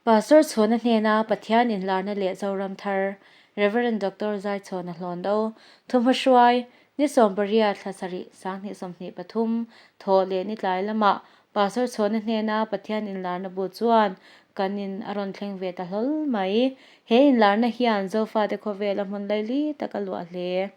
Pastor Chhuana hnena Pathian inlarna leh Zoram thar, Rev. Doctor Zaichhuana Hlawndo, Thuhmahruai, Ni 80 thla sarih 20 23 thawh leh ni tlai lamah Pastor Chhuana hnena Pathian inlarna bu chuan kan in a rawn thleng ve ta hlawl mai. He inlarna hian Zofate khawvela hmun laili tak a luah hle.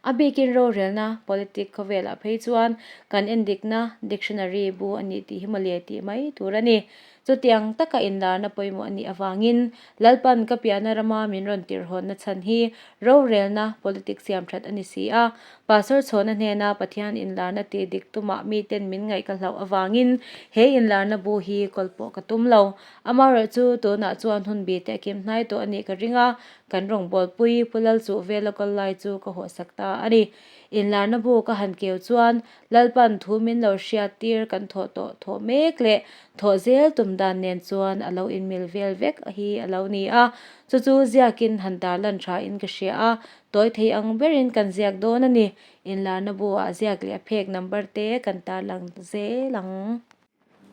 A bikin rorelna, politic, khawvelah phei chuan kan endikna, dictionary, bu a nih tih hi mawle tih mai tur a ni. Chutiang taka inlarna pawimawh a nih avangin Lalpan ka piahna rama min rawn tirhawnna chhan hi rorelna, politic, siam that a ni si a. Pastor chhawna hnena Pathian inlarna tih dik tumah miten min ngaih ka hlauh avangin he inlarna bu hi kawl pawh ka tum lo. Amaherawhchu tunah chuan hun bite a kim hnai tawh a nih ka ring a, Kan rawngbawlpui Pu Lalchuh vel a kal lai chu ka hawhsak ta a ni. Inlarna bu ka han keu chuan Lalpan thu min lo hriat tir kan thawh tawh thawh mek leh thawh zel tum dan nen chuan a lo inmil vel vek hi a lo ni a. Chu chu ziakin han tarlan tha in ka hria a, tawi thei ang berin kan ziak dawn a ni. Inlarna bu ah ziak leh a phek number te kan tarlang zel ang.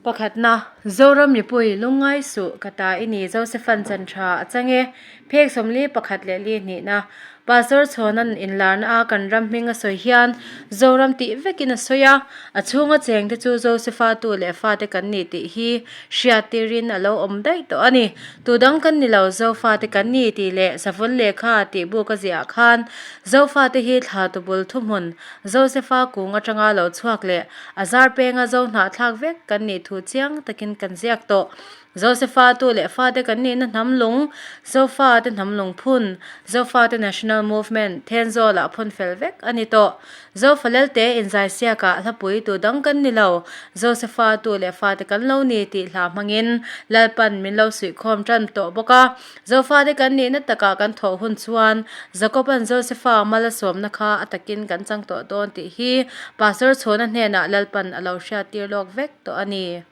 Pakhatna, Zoram mipui lungngai suh ka ta i ni Josephan chan tha a chang e. Phek 41 leh li hnihna, Pastor Chhawna'n inlarna a kan ram hming a sawi hian Zoram tih vekin a sawi a, a chhunga chengte chu Josepha tu leh fate kan ni tih hi hriat tirin a lo awm daih tawh a ni. Tu dang kan ni lo, Zofate kan ni tih leh Savun lehkha tih buk a ziah khan Zofate hi thla tubul thuhmun Josepha kung atanga lo chhuak leh A zar penga zo hnahthlak vek kan nih thu chiang takin kan ziak tawh. Josepha tu leh fate kan nihna hnam lung, Zofate hnam lung phun, Zofate National Movement, Thenzawlah phun fel vek a ni tawh. Zofa Lelte inzaisiakah hlapui tu dang kan ni lo, Josepha tu leh fate kan lo ni tih hla hmangin Lalpan min lo suihkhawm tan tawh bawk a. Zofate kan nihna takah kan thawh hun chuan Jakoba'n Josefa mal a sawmna kha a takin kan chang tawh dawn tih hi Pastor Chhawna hnenah Lalpan a lo hriattir lawk vek tawh a ni.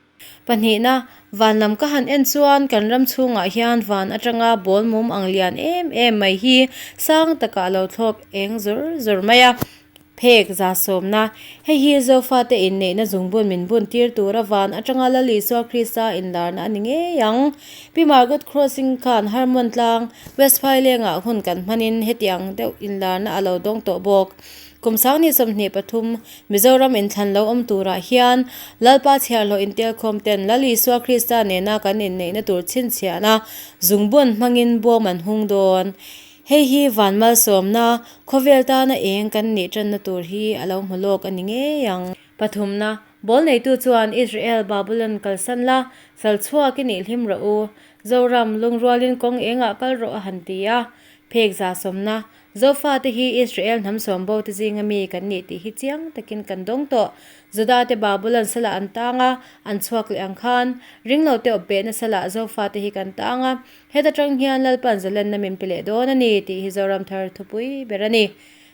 Pahnihna, van lam ka han en chuan kan ram chhungah hian van atanga ball mum ang lian em em mai hi sang takah a lo thlawk eng zur zur mai a. Phek za sawmna, Hei hi Zofate inneihna zungbun min bun tir tura van atanga Lal Isua Krista inlarna a ni ngei ang. Pi Margot Crossing khan Hermon tlang, West Phailengah hun kan hmanin hetiang deuh inlarna a lo dawng tawh bawk. Kum 2023 Mizoram inthlan lo awm turah hian Lalpa chhiarhlawh intelkhawm ten Lal Isua Krista nena kan inneihna tur chhinchhiahna zungbun hmangin bawm an hung dawn. Hei hi van malsawmna, khawvel tana eng kan nih tanna tur hi a lo hmu lawk a ni ngei ang. Pathumna, Ball neitu chuan Israel Babylon kalsan la, sal chhuak i nih hlim rawh u. Zoram, lungrualin kawng engah kal rawh a han ti a. Phek za sawmna, Zofate hi Israel hnam sawmbo te zinga mi kan nih tih hi chiang takin kan dawng tawh. Judate Babylon salah an tang a, an chhuak leh ang khan, ringlote awpbehna salah Zofate hi kan tang a, Heta tang hian Lalpan zalenna min pe leh dawn a ni tih hi Zoram thar thupui ber a ni.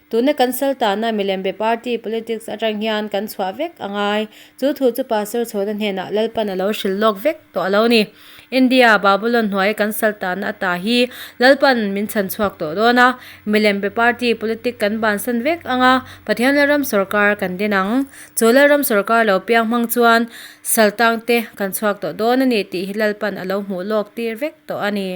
Tuna kan sal tana milembe party politics atang hian kan chhuah vek a ngai. Chu thu chu Pastor Chhawna hnenah Lalpan a lo hrilh lawk vek tawh a lo ni. India, Babylon hnuaia kan sal tana ata hi Lalpan min chhan chhuak tawh dawn a. Milembe party politic kan bansan vek ang a, Pathian Lalram sawrkar kan din ang. Chu Lalram sawrkar lo piang hmang chuan Saltangte kan chhuak tawh dawn a ni tih hi Lalpan a lo hmuh lawk tir vek tawh a ni.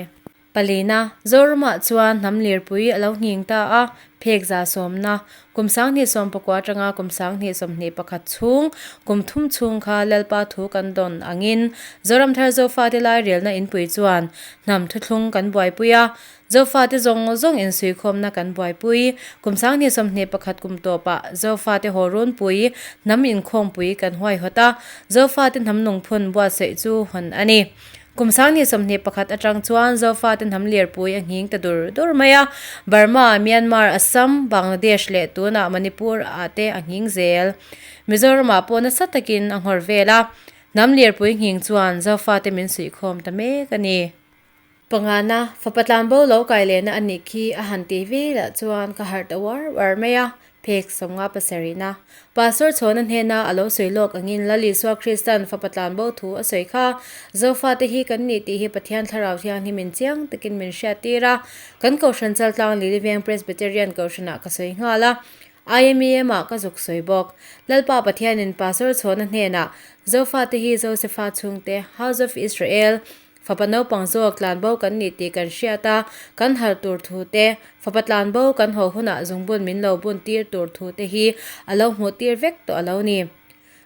Palina, Zoramah chuan hnam lirpui a lo nghing ta a, phek za sawmna, kum 2019 atanga kum 2021 chhung, kum thum chhung kha Lalpa thu kan dawn angin Zoram thar Zofate lairelna inpui chuan hnam thuthlung kan buaipui a, Zofate zawng zawng insuikhawmna kan buaipui. Kum 2021 kum tawpah Zofate haw runpui hnam inkhawmpui kan huaihawt a, Zofate hnam nungphun buatsaih chu hawn a ni. Kum 2021 atang chuan Zofate hnam lirpui a nghing ta dur dur mai a, Burma, Myanmar, Assam, Bangladesh leh tunah Manipur ah te a nghing zel. Mizoramah pawh nasa takin a nghawr vel a, hnam lirpui nghing chuan Zofate min suihkhawm ta mek a ni. Pangana, fapa tlanbo lo kai lehna a nih khi a han tih velah chuan ka harh ta uar uar mai a, phek 57. Pastor Chhawna hnena a lo sawi lawk angin Lal Isua Krista'n fapa tlanbo thu a sawi kha, Zofate hi kan nih tih hi Pathian Thlarau Thianghlim in chiang takin min hriattir a, kan Kohhran Chaltlang Liliveng Presbyterian Kohhranah ka sawi nghal a, IMEM ah ka zuk sawi bawk. Lalpa Pathianin Pastor Chhawna hnenah, Zofate hi Josefa chhungte, House of Israel, Fapa naupang zawk tlanbo kan nih tih kan hriat a, kan harh tur thu te, fapa tlanbo kan haw hunah zungbun min lo bun tir tur thu te hi a lo hmuh tir vek tawh a lo ni.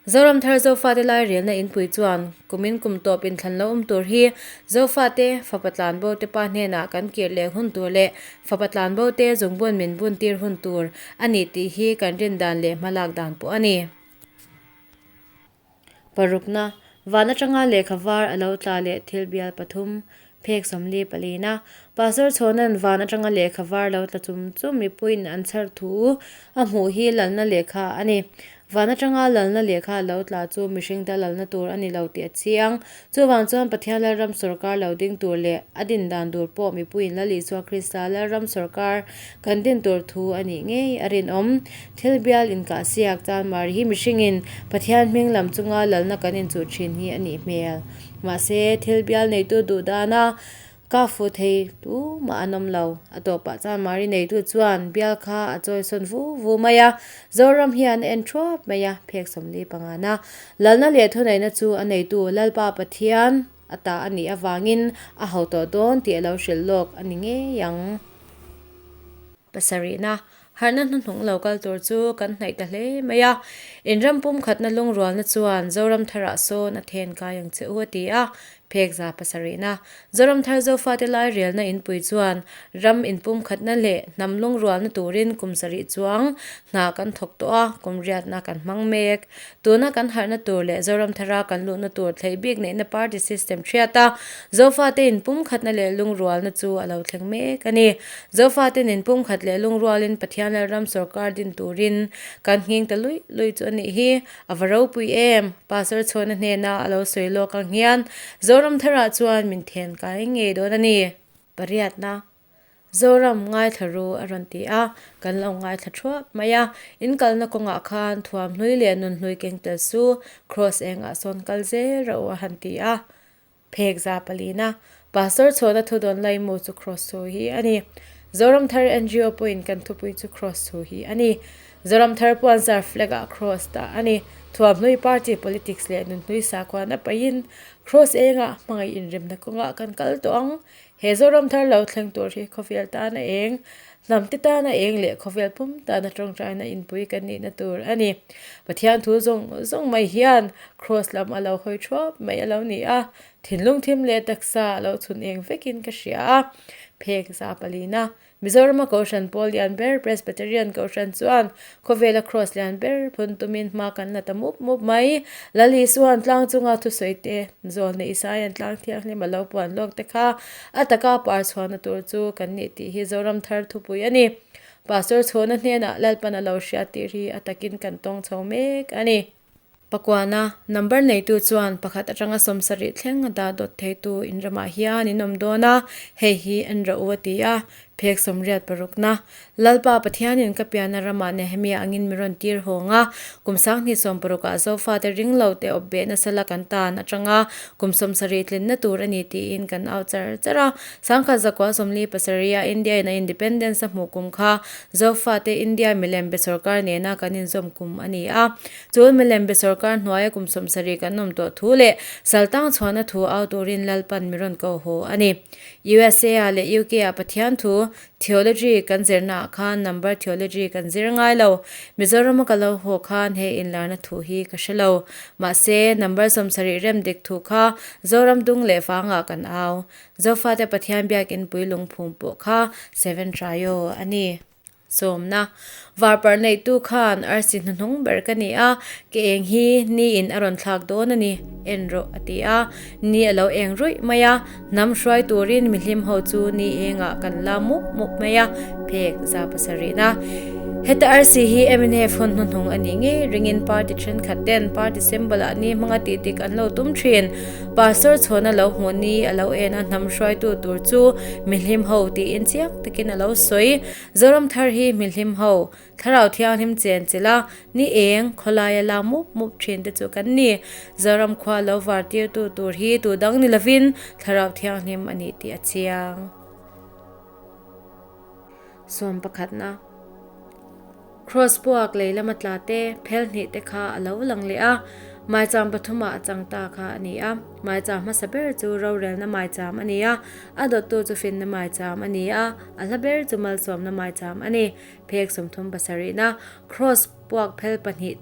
Zoram thar Zofate lairelna inpui chuan kumin kum tawp inthlan lo awm tur hi Zofate fapa tlanbo te pa hnenah kan kir leh hun tur leh fapa tlanbo te zungbun min bun tir hun tur a ni tih hi kan rin dan leh hmalak dan pawh a ni. Parukna, Van atanga lehkha var a lo tla leh thil bial pathum, phek 44 palina, Pastor Chhawna'n van atanga lehkha var lo tla chum chum mipuiin an chhar thu a hmuh hi lalna lehkha a ni. Van atanga lalna lehkha a lo tla chu mihring ta lalna tur a ni lo tih a chiang. Chuvang chuan Pathian Lalram sawrkar lo ding tur leh a din dan tur pawh mipuiin Lal Isua Krista Lalram sawrkar kan din tur thu a nih ngei a rinawm. Thil bial inkah siak tan Mari hi mihringin Pathian hming lam chunga lalna kan inchuh thin hi a nih hmel. Mahse, thil bial neitu duh dana ka fuh thei tumah an awm lo. A tawpah chuan Mari neitu chuan bial kha a chawisawn vu vu mai a, Zoram hian a en thuap mai a, phek 45 na. Lalna leh thuneihna chu a neitu Lalpa Pathian a ta a nih avangin a ho tawh dawn tih a lo hrilh lawk a ni ngei ang. Pasarihna, harhna hnuhnung lo kal tur chu kan hnaih ta hle mai a, in ram pumkhatna lungrualna chuan Zoram tharah sawn a then kai ang che u a ti a, phek 700na. Zoram thar Zofate lairelna inpui chuan ram inpumkhatna leh hnam lungrualna turin kum sarih chuang hna kan thawk tawh a, kum riatna kan hmang mek. Tuna kan harhna tur leh Zoram thara kan luhna tur thleih bik neihna party system hriat a, Zofate inpumkhatna leh lungrualna chu a lo thleng mek a ni. Zofaten inpumkhat leh lungrualin Pathian Lalram sawrkar din turin kan nghing ta luih luih chu a nih hi. A va ropui em! Pastor Chhuana hnena a lo sawi lawk ang hian Zoram tharah chuan min then kai ngei dawn a ni. Pariatna, Zoram ngaithla ru a rawn ti a, kan lo ngaithla thuap mai a. In kalna kawngah khan thuamhlui leh nunhlui keng tel su, Kraws engah sawn kal zel rawh u a han ti a. Phek 400na, Pastor Chhuana thudawn laimu chu Kraws thu hi a ni. Zoram Thar NGO pawhin kan thupui chu Kraws thu hi a ni. Zoram Thar puanzar flag ah Kraws dah a ni. Thuamhlui party politics leh nunhlui sakhuana pahin Kraws engah hmangaih inremna kawngah kan kal tawh ang. He Zoram Thar lo thleng tur hi khawvel tana eng, hnamte tana eng leh khawvel pum tana tawngtaina inpui kan nihna tur a ni. Pathian thu zawng zawng mai hian Kraws lam a lo hawi thuap mai a lo ni a, thinlung thim leh taksa a lo chhun eng vekin ka hria a. Phek 400na, Mizorama Kohhran pawl lian ber Presbyterian Kohhran chuan khawvela Kraws lian ber phun tumin hma kan la ta mup mup mai. Lal Isua'n tlang chunga thusawi te, Zawlne Isaia'n tlang thianghlim a lo puan lawk te kha a taka par chhuahna tur chu kan nih tih hi Zoram thar thupui a ni. Pastor Chhawna hnenah Lalpan a lo hriat tir hi a takin kan tawng chho mek a ni. Pakuana, number neitu chuan pakhat atanga 70 thleng a dah dawt theitu in ramah hian in awm dawn a, hei hi en rawh u a ti a. Phek 86na, Lalpa Pathianin ka pianna ramah Nehemia angin mi rawn tir hawng a, kum 2060ah Zofate ring lo te awp beh nasa la kan tan atanga kum 70 tlinna tur a ni tiin kan au char char a. 1947a India-in a independence a hmuh kum kha Zofate India milem be sawrkar nena kan inzawm kum a ni a. Chu milem be sawrkar hnuaia kum 70 kan awm tawh thu leh saltang chhuahna thu au turin Lalpan mi rawn ko haw a ni. USA-ah leh UK-ah Pathian thu, theology, kan zirnaah khan number theology kan zir ngai lo. Mizorama ka lo haw khan he inlarna thu hi ka hre lo. Mahse, number 70 rem dik thu kha Zoram dung leh vangah kan au. Zofate Pathian biakin pui lungphum pawh kha Seven Trio a ni. Sawmna, Varparh neihtu khan arsi hnuhnung ber ka ni a, ka eng hi ni in a rawn thlak dawn a ni, en rawh a ti a. Ni a lo eng ruih mai a, hnam hruai turin mihlim ho chu ni engah kan la mup mup mai a, phek 700na. Heta arsi hi mnf hun hnuhnung a nih ngei ringin party thenkhat ten party symbol ah ni hmanga tih dik an lo tum thin. Pastor chhuahna lo hmuh ni a lo en a, hnam hruaitu tur chu mihlim ho tiin chiang takin a lo sawi. Zoram thar hi mihlim ho, thlarau thianghlim chen chilh a, ni eng, khawlaia la mup mup thin te chu kan ni. Zoram khua lo var tirtu tur hi tu dang ni lovin thlarau thianghlim a nih tih a chiang. Sawm pakhatna. Kraws puak lei lama tla te, phel hnih te kha a lo lang leh a. Maicham pathumah a chang ta kha a ni a. Maicham hmasa ber chu rorelna maicham a ni a, a dawttu chu finna maicham a ni a, a hla ber chu malsawmna maicham a ni. Phek 30 pasarihna, Kraws puak phel pahnih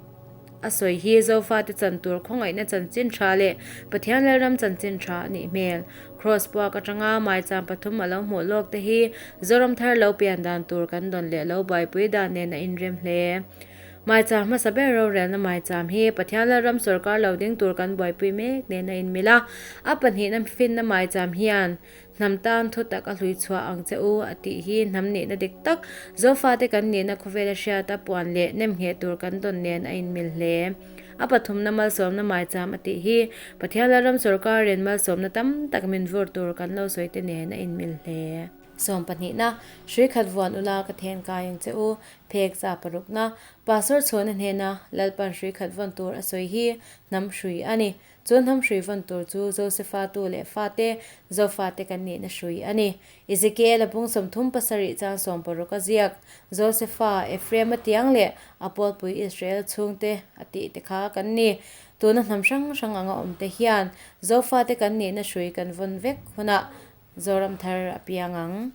a sawi hi Zofate chan tur khawngaihna chanchin tha leh Pathian Lalram chanchin tha a nih hmel. Kraws puak atanga maicham pathum a lo hmuh lawk te hi Zoram thar lo pian dan tur kan dawn leh lo buaipui dan nen a inrem hle. Maicham hmasa ber rorelna maicham hi Pathian Lalram sawrkar lo ding tur kan buaipui mek nen a inmil a, a pahnihna finna maicham hian Hnam tan thu tak a hlui chhuah ang che u a tih hi hnam nihna dik tak, Zofate kan nihna khawvela hriata puan leh nemngheh tur kan dawn nen a inmil hle. A pathumna malsawmna maicham a tih hi Pathian Lalram sawrkarin malsawmna tam tak min vur tur kan lo sawi te nen a inmil hle. Sawm pahnihna, Hrui khat vuan ula ka then kai ang che u, phek za parukna, Pastor chhuahna hnena Lalpan hrui khat vawn tur a sawi hi hnam hrui a ni. Chu hnam hrui vawn tur chu Josefa tu leh fate, Zofate kan nihna hrui a ni. Ezekiel-a bung 30 pasarih chang 60 a ziak, Josefa, Ephraim-a tiang leh a pawlpui Israel chhungte a tih te kha kan ni. Tuna hnam hrang hrang anga awmte hian Zofate kan nihna hrui kan vawn vek hunah Zoram thar a piang ang.